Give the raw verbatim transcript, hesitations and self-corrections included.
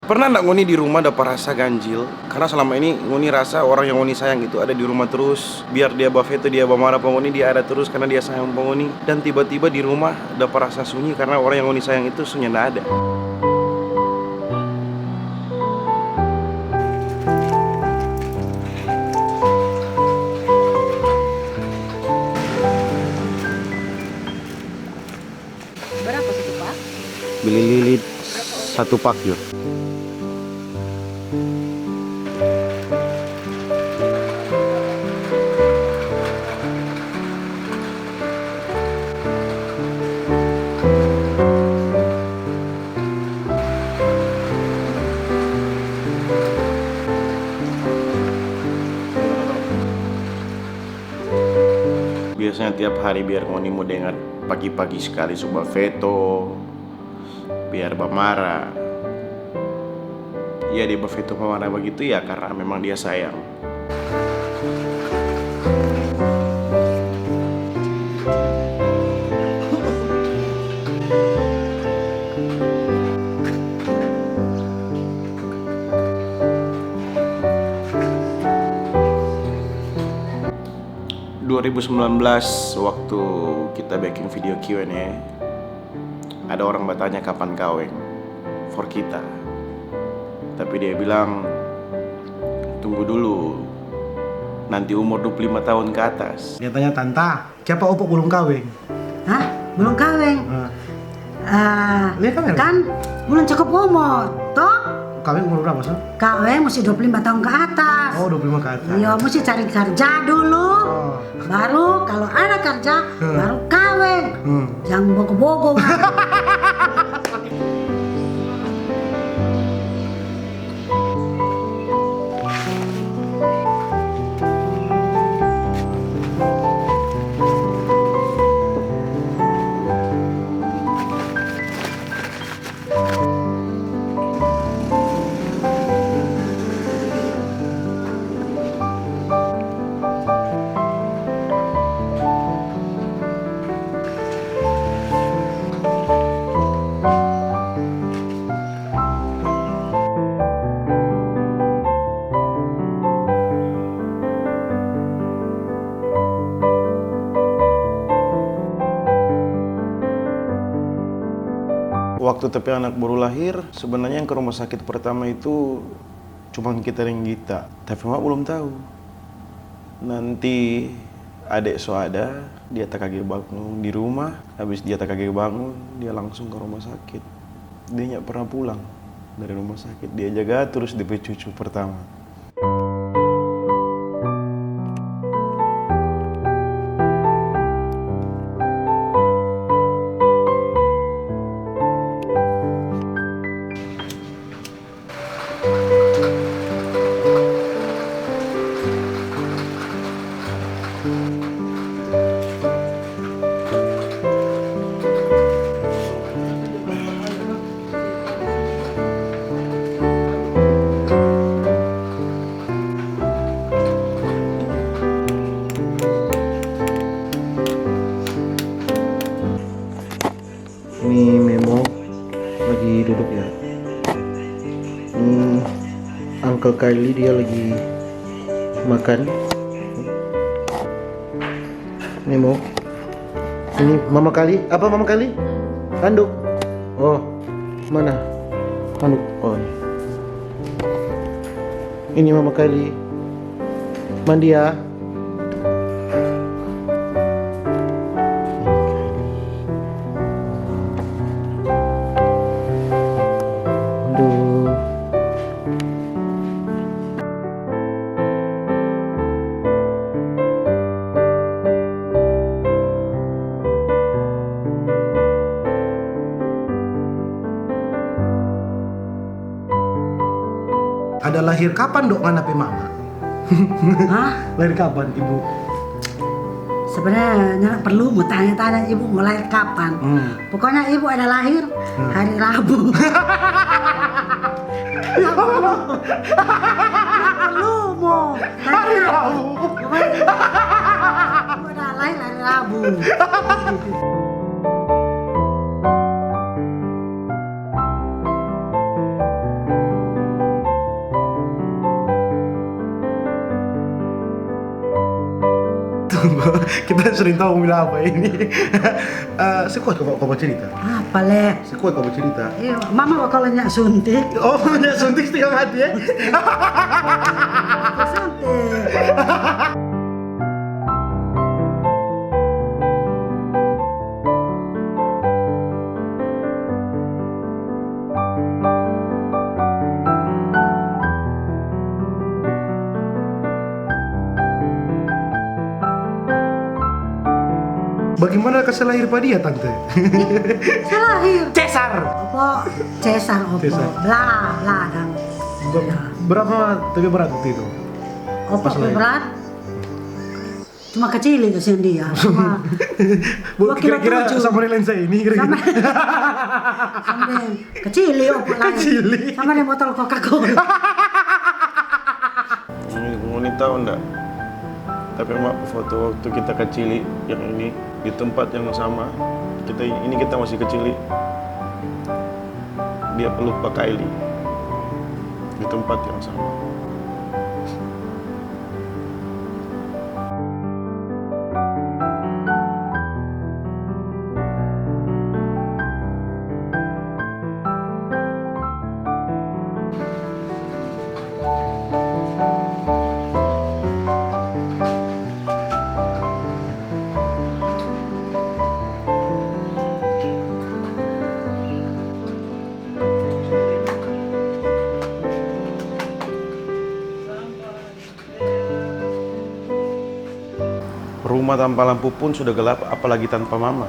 Pernah ndak ngoni di rumah dapa rasa ganjil? Karena selama ini ngoni rasa orang yang ngoni sayang itu ada di rumah terus. Biar dia bafeto, dia bamara pa ngoni, dia ada terus karena dia sayang pa ngoni. Dan tiba-tiba di rumah dapa rasa sunyi karena orang yang ngoni sayang itu su nyanda ada. Berapa satu pak? Beli lilit satu pak jo. Biasanya tiap hari biar ngoni mo dengar pagi-pagi skali su bafeto, biar bamara. Iya, dia bafeto bamara bagitu ya karena memang dia sayang. Dua ribu sembilan belas, waktu kita bikin video Q and A, ada orang batanya kapan kaweng for kita. Tapi dia bilang, "Tunggu dulu, nanti umur dua puluh lima tahun ke atas." Dia tanya, "Tanta, kiapa opo belum kaweng?" Hah? Belum kaweng? Ah. Ah, Lihat kamera. Kan belum cukup umur, toh? Kaweng umur berapa, so? Kaweng mesti dua puluh lima tahun ke atas. Oh, dua puluh lima ke atas. Iya, mesti cari kerja dulu. Oh. Baru kalau ada kerja, Hmm. baru kaweng. Hmm. Jangan bogo-bogo. Waktu ta pe anak baru lahir, sebenarnya yang ke rumah sakit pertama itu cuma kita deng Gita. Tapi mama belum tahu. Nanti adek so ada, dia ta kage bangun di rumah. Habis dia ta kage bangun, dia langsung ke rumah sakit. Dia nya pernah pulang dari rumah sakit. Dia jaga terus dia pe cucu pertama. Ini Memo lagi duduk ya. Ini Uncle Kylie, dia lagi makan. Memo. Ini Mama Kali. Apa Mama Kali? Anduk. Oh, mana? Anduk. Oh. Ini Mama Kali. Mandi ya. Aduh. Ada lahir kapan, dok, ngana pe mama? Hah? Lahir kapan, Ibu? Sebenarnya perlu mo tanya-tanya ibu mo lahir kapan. Hmm. Pokoknya ibu ada lahir Hmm. hari Rabu. Nggak perlu. Nggak perlu mo. Hari Rabu. Pokoknya ibu ada lahir hari Rabu. Kita sering tahu bilang apa ini. Eh, sekuat kau, kau cerita. Apa le? Sekuat kau cerita. Iya, mama kok kalau nyak suntik. Oh, nyak suntik setengah mati ya. Suntik. Bagaimana kase lahir pa dia, Tante? Kase lahir. Cesar. Apa? Cesar apa? Cesar. Bla, bla, dang. Be-, ya. Berapa tebe berat waktu itu? Apa pe berat? Cuma kacili kasihan dia. Sama dua kilo tujuh. Kira-kira sama dengan saya ini, kira-kira. Sama, sama dengan kacili, opo lagi. Kacili. Sama dengan botol Coca-Cola. Ngoni, ngoni tahu ndak? Tapi mak foto waktu kita kacili yang ini di tempat yang sama. Kita ini kita masih kacili. Dia peluk pa Kylie di tempat yang sama. Rumah tanpa lampu pun sudah gelap, apalagi tanpa mama.